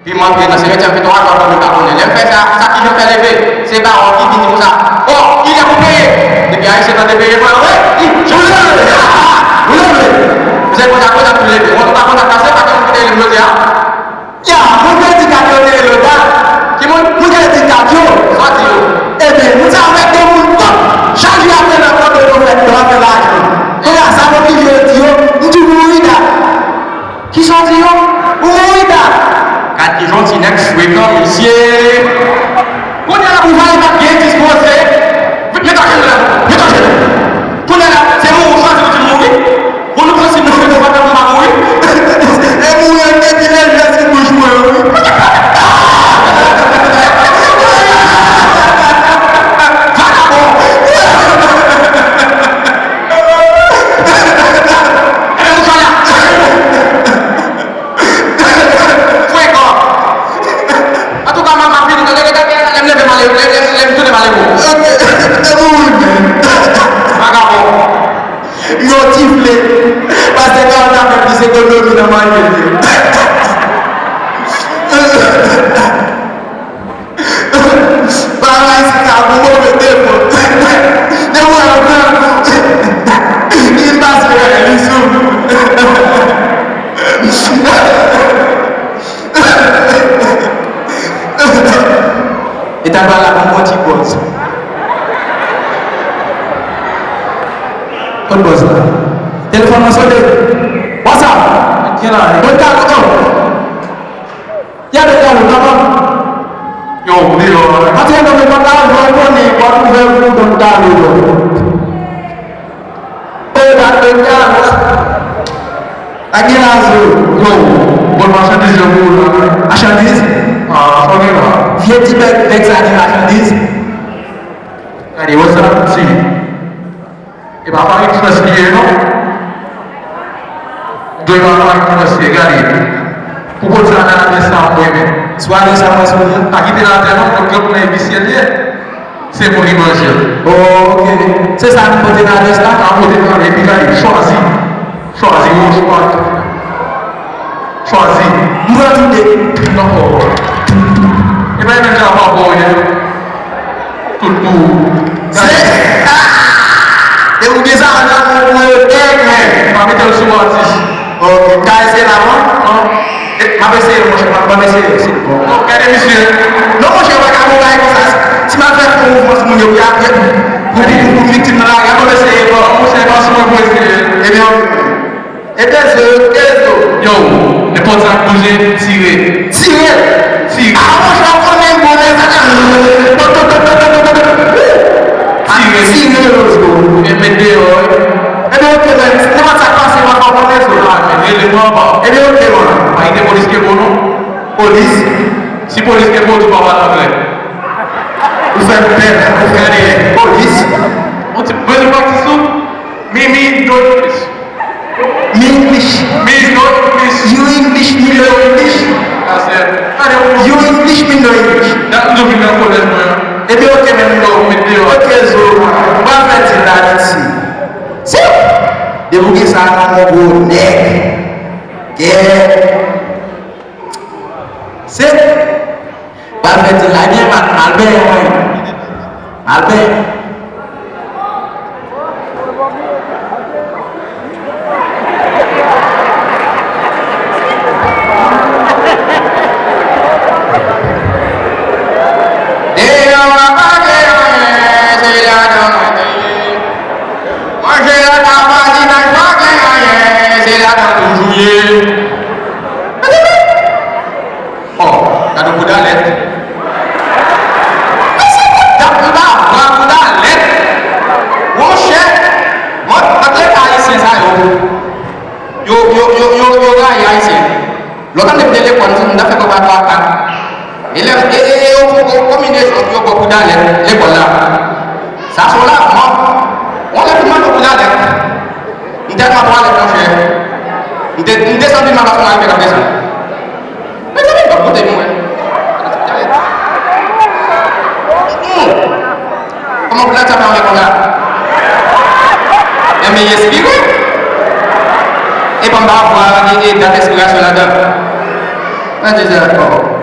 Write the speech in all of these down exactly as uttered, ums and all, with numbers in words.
Epi m antre nan simetyè, m fè twa jou avè m, m pa konnen. Lè m fè sa, sa ki jan fè leve, se bawon ki vin di konsa, "Oh, il est pour payer." Epi Ayisyen tande peye, mwen, "Wi, wi, jan leve, wi, leve." Se konsa, konsa pou leve. Mwen, m pa konn sa k pase, pa gen moun ki te rele m jodi a. Ya, moun yo di kat yo te rele w la. Ki moun? Moun yo di kat yo. Sa w di yo? Ebyen, moun sa yo mete moun tout. Chak jou y ap rele w, kote yo fè, yo ap fè lajan. Kounye a, sa m oblije di yo, m di mouri dat. Kisa w di yo? Ou mouri dat. Gad ki jan ti nèg frekan, mesye. Kounye a la, pou vale pa byen dispoze. Met ajenou la, met ajenou. Kounye a la, se mouri ou chwazi pou di mouri. Pou nou pran si nou fè nou pa mouri. E mouri an depi lè jwèt sou bouch mwen, wi. Vagabon. E mouchwa la. Frekan. Antouka, m ap, m ap vini. Lè, lè, lè, lè, lè m leve, m ale, lè, lè, lè m tounen, m ale pou. Ok. E pou ou menm. Vagabon. Yon ti fle. Pastè Carl ta fè plis ekonomi nan manje l yo. Bagay sa gon move defo. Depi w wè yon gran kou, li pase li sou. Etan pale ak yon bon ti bòz. Kot bòz la? Telefòn nan sote. What's up? Ki la? Bon, ta, oh. Y a de kado, papa. Yo, ou deyò, hein? Antre nan men papa, jwenn konnen, w ap ouvè pou don kado, yo. E, dat de kado. Ak gen lazo. Yo, bon machandiz yo pou ou la, hein? Machandiz? Ah, sa w gen la? Vye ti bèg, bèg sa gen machandiz? Gade, wè sa, ti. E pa Paris Frans li ye non. Dwe pa Paris Frans li ye, gade. Pou kot sa nan adrès sa mwen menm. Swa li sa mwen sou li. Pa kite l atè non, kot lòt nan emisyen li ye. Se moun li manje. Oh, ok. Se sa nou pote nan adrès la? Sa pote nan, epi gade, chwazi. Chwazi, yo, chwazi. Chwazi. M pran tou de. Non, oh. E pa menm jan pa bon, ye. Tout pou. Se. E ou gen sa nan men ou, nèg, men. Pa mete l sou atis. Ok, m ka eseye la, non? Non. E, m ap eseye, monchè, m ap, m ap eseye, se bon. Non, gade misye. Non, monchè, ou pa ka bon bagay konsa. Si m al fè fon mouvman sou moun yo, pou y ap, pou, pou, pou, pou viktim nan lari a, m ap eseye, bon. Monchè, pa sou mwen pou eseye. Ebyen, ok. E dezwe, dezwe. Yo, nenpòt sa k bouje, tire. Tire. Tire. A, monchè, w konnen bon nèg sa ka. Tire. Tire, let's go. Ebyen, met deyò, wi. Ebyen, ok, men, nenpòt sa k pase, w ap konnen, so. A, men, rele mwen anba. Ebyen, ok, man. Pa kite polis kenbe w, non. Polis? Si polis kenbe w, tou pa pale anglè. Ou fè m pè, ou fè m pè. Polis? On ti, bezwen pati sou? Mi, mi, do, English. Mi English. Mi, do, English. You English, mi, do, English. That's it. Gade, ou. You English, mi, do, English. Dat m tou vin nan kolèj mwen an. Ebyen, ok, men, m do. Met deyò. Ok, zo. M pa fè di la, let's see. Si! Depi w gen sa nan men w, gwo nèg. Gè. Se. Pral fè ti la, ebyen, m al, m al benyen mwen. M al benyen. Deyò a pa gen anyen, se ladan mwen te ye. Manje a ta pa di nèg pa gen anyen, se ladan toujou ye. Oh, gade yon bout alèt. Mwen se bout dat m pa vwa bout alèt. Monchè, mwen, antre Ayisyen sa yo. Yo, yo, yo, yo, yo rayi Ayisyen. Lè w tande m te lekòl, m t ap fè konpa twa kat. E lè, e, e, e, yo fè yon konbinezon pou yo ba w bout alèt lekòl la. Sa se yon lafrans. Yon lè fin mande w bout alèt. M tèlman twalèt, monchè. M te, m desann vin makas mwen rive nan desann. Mezanmi, m p ap koute nou, wè. Hmm. Kòman pou lè sa fè anyen konsa? Enben, li espire. Epa m pa vwa, e, e, dat espirasyon ladan. Mwen di sa, oh.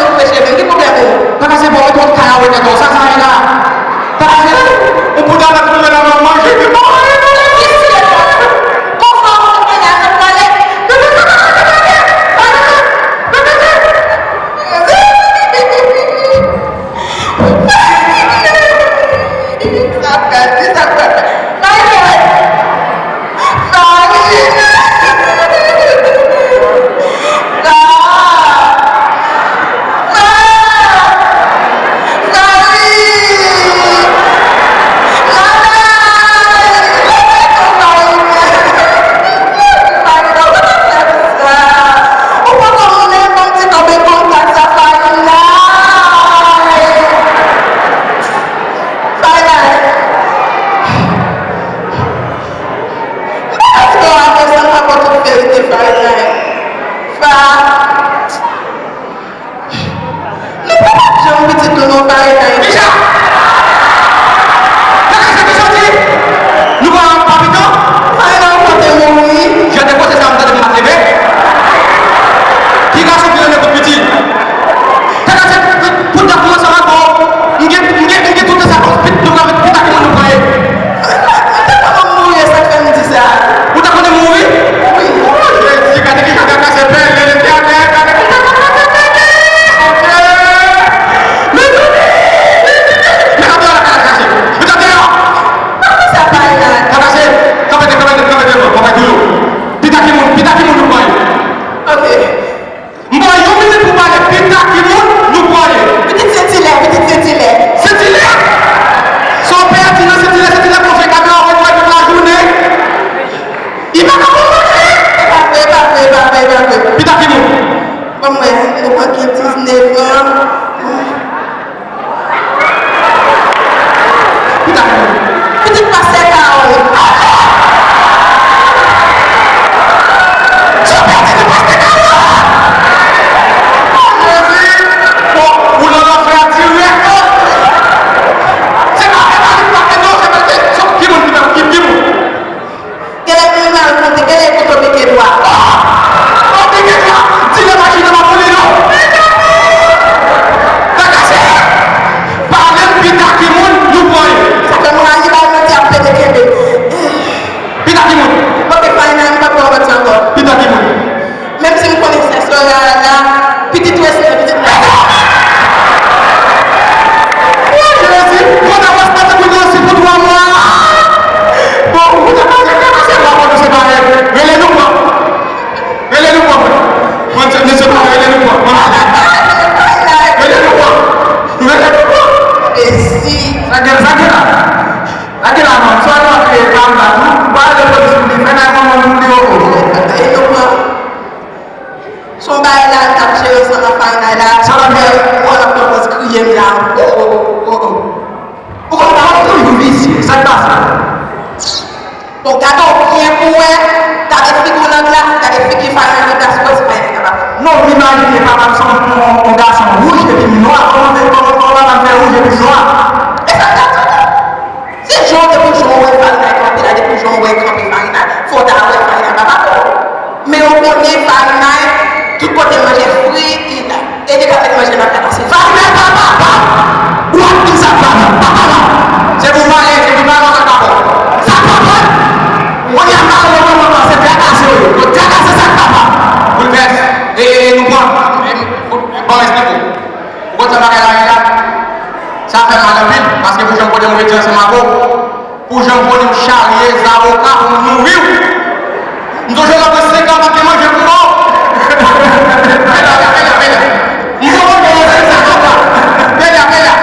ou koupe cheve m, ki pwoblèm ou? Kaka se bon, mete yon kay a wè tèt ou, sa sa ye la? Kaka se, ou pou ta mèt koupe la, manje, ki bon, ale, ale, ale. Ki sou tèt ou? Konsa ou te la, ap pale. Kaka se, kaka se, kaka se. Sa pral di, sa pral fè. Marie! Marie! Sa! Sa! Marie! Marie! Ou poko konnen ban m ti kanpe kontak sa, Farinay. Farinay. M pa ka di w avan sa, m pa konn tout verite, Farinay. Fa. Nou pa t ap janm pitit nou non, Farinay. Kisa? Kaka se kisa w di? Nou pa, pa pitit? Farinay, ou pote mouri. Jan te poze sa, m tande m pa t leve. Ki gason ki rele pou pitit? Kaka se pou dat mwen sa ankò. M gen, m gen, m gen tout sa kòs pitit nou ka met pitit ak moun nou pran ye. Ou ta konnen m mouri, e sa k fè m di sa. Ou ta konnen m mouri? Wi. O, Jezi, gade ki jan kaka se bèl, gade ki jan kaka se bèl, Bondye. Mezanmi, mezanmi, mezanmi, mezanmi, mezanmi, mezanmi, mezanmi. Kaka se, kanpe, kanpe, kanpe, kanpe, kanpe, kanpe, kanpe. Pita ki moun, pita ki moun nou pran ye. Ok. M ba w yon minit pou w pale, pita ki moun nou pran ye. Pitit Sentilè, pitit Sentilè. Sentilè? Sa w pèdi nan Sentilè, Sentilè konfye kamera w wè tout lajounen. Li pa ka pran manje. E pa vre, e pa vre, e pa vre, e pa vre. Pita ki moun? Ban m wè, nou manke diznèf an. Pita ki moun? Pitit pastè Carole. Sou pèdi pitit pastè Carole. O Jezi! Bon, ou nan lanfè a dirèk. Se pa, e pa li k pa fè non, se pa li. Ki moun ki fè, ki, ki moun? Genlè moun mal konte, genlè yo konte w pike dwa. Oh! Ou pike dwa? Di lè machin nan pa pou li non. Kaka se. Pale m pita ki moun nou pran ye. Sa fè m rayi bal mwen te ap plede kenbe. Pita ki moun? Ok, Farinay, m p ap ba w manti ankò. Pita ki moun? Menm si m konnen sèks Lorraine la, pitit Wesley, pitit Wesley. O Jezi, mwen nan wè se pa tankou nou osi pou twa mwa. Bon, ou ta pa rele, se pa bon, se pa rele. Rele nou pran. Rele nou pran. Mwen, se, se pa rele nou pran. Rele nou pran. Rele nou pran. Mesi. Sa gen, sa gen la. Sa gen la, non. Swa nou ap kreye dram la tou. Ou pa rele polis pou li fè nan manman moun li, o, o. Rele nou pran. Se yon bagay la, l t ap jere ansanm ak Farinay la. Sa l ap fè? Ou wè l ap kòmanse kriye m la. O, o, o, o, o. Ou konn pa konn yon visye, sa k pase? Bon, gade w byen pou w wè, gade figi w nan glas, gade figi Farinay nan glas, ou wè se pa yon nèg kapab. Non, m imajine papa m se yon, yon, yon gason wouj epi nwa. Kòman fè, kòman, kòman papa m fè wouj epi nwa? E sa l t ap di tou. Se jan w, depi jan w wè Farinay kanpe la, depi jan w wè kanpe Farinay, fò w ta wè Farinay pa papa w. Men ou konnen Farinay, tout kote manje fri, li la. E li ka met manje nan kaka se. Farinay pa papa w. Ou ap di sa papa, papa la. Se pou pale, se pou pale sa papa w. Sa papa w. Kounye a pale yo konprann se trakase yo ye. Yo trakase sa papa. Boulvès. E, e, nou pran. Ban m esplike w. Ou konn sa bagay la ye la? Sa fè m mal anpil, paske pou jan m kote m rete ansanm avè w, pou jan m konnen m charye zaboka pou m nouri w. M sonje lè mwen senk an m ap gen manje pou mò. Peda, peda, peda. M poko gen manje zaboka. Peda, peda.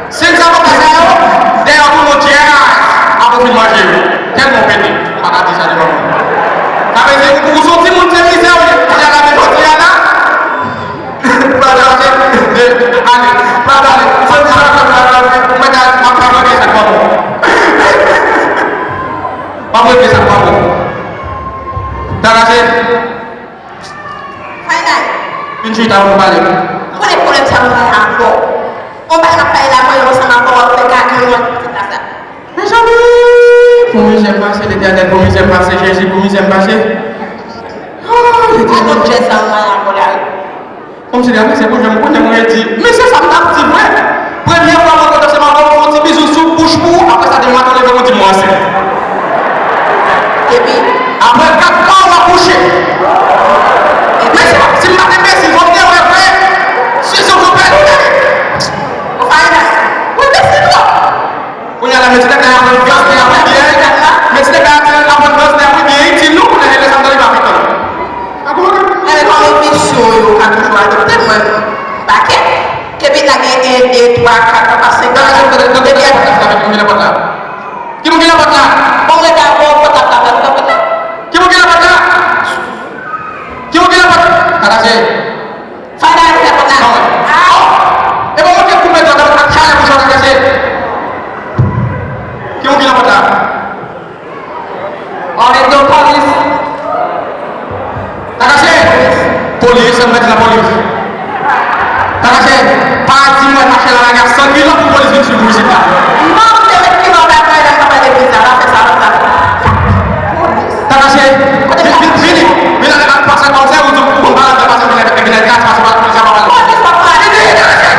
Senk zaboka sa yo, dèyè w tou yon djaz. Apre w fin manje yo. Tèlman w pete. M pa ka di sa devan moun. Sa vle di, ou, ou se yon timoun se mizè w ye. Kounya la, men jodi a la, Pral ale, pral ale, pral ale. Fò di sa, pral ale. Mwen, m ap, m ap regle sa k pa bon. M ap regle sa k pa bon. Tagase. Fayday. Vin chita, nou pale. M konnen pwoblèm sa mwen gen avè w. On bagay m ap pale la, mwen ansanm avè w, w ap fè kake, w ap fè kaka. Mezanmi! Pou mizè m pase, Letènèl, pou mizè m pase, Jezi, pou mizè m pase. Oh, Letènèl. Gade djèz sa mwen avè w la. Kòmsi de apre se pou jan m konnen mwen di, mesye sa m t ap di vre. Premye fwa mwen kontan se mwen ba w yon ti bizou sou bouch pou ou, apre sa demen maten w leve w di m ou ansent. Epi? Apre kat mwa w akouche. Epi? Mesye, si m pa t enbesil, fò m te wè vre. Se yon pèl ou ye. Ou pa enbesil. Ou enbesil twòp. Kounye a la, men ti nèg la aprann fransè a pi byen. Men ti nèg la aprann fransè a pi byen itil nou, kounye a lè sa m tande m ap itil. Gade kòman visye yo ka toujou adopte mwen. Pake. Epi la gen en, de, twa, kat, pa senk. Gade, gade, gade, gade, gade, gade, gade, gade, gade, gade. Ki moun ki nan pòt la? Bon, gade, bon, pòt la, pòt la, pòt la. Ki moun ki nan pòt la? Ki moun ki nan pòt la? Gade, Fada a fè konsa. Ah! E bon, mwen te koupe dwèt ak chalè pou jwenn kase. Ki moun ki nan pòt la? Anmède polis. Takase! Polis, anmède lapolis. Takase, pa di mwen mache la lage a san kilò pou polis vin swiv ou isit la. Non, m te met kilò bay mwen lè m t ap al legliz la, pa fè sa, pa fè sa. Takase, vin, vin, vini. Vin ale ak pase kòmsè, ou di ou konn pale anglè, pase vin avèk, vin avèk gras, pase pa, pase pa pale. Vini, Takase.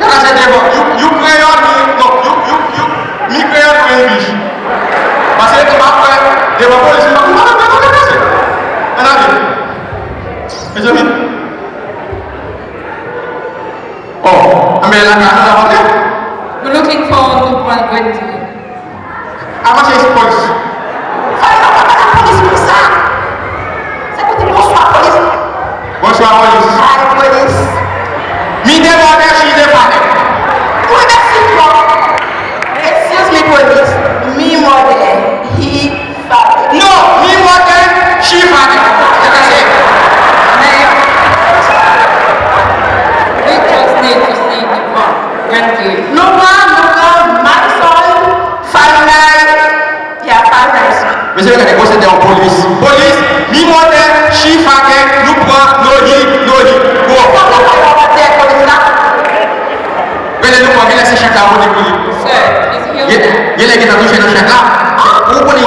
Gras se devan. You, you kreyòl, mi, non, you, you, you, mi kreyòl, mi English. Pase, ou pa kwè, devan polis, ou pa konn pale anglè, Takase. Ann ale. Mezanmi. Oh, anben la ka nou avanse. We looking for nou pran Wendy. Avanse isit, polis. Fò yo pa pale polis konsa. Se pou di bonswa, polis. Bonswa, polis. Hi, polis. Mi demande si le fane. Wi, mèsi twòp. Excuse me, polis. Mi mande, hi, fane. No, mi mande, she fane. Takase. We just need to see the prank. Wendy. Nou pran, nou pran, Madison. Fahrenheit, ya Fahrenheit. Mesye yo gade gwo sentè yon polis. Polis, mi motè, chi fake, nou pran, no hi, no hi. Gwo. Sa pa fè yon motè polis la? Genlè nou pran, genlè se chèk la pote pou li. Sir, is he okay? Genlè gentan touche nan chèk la. Ou konnen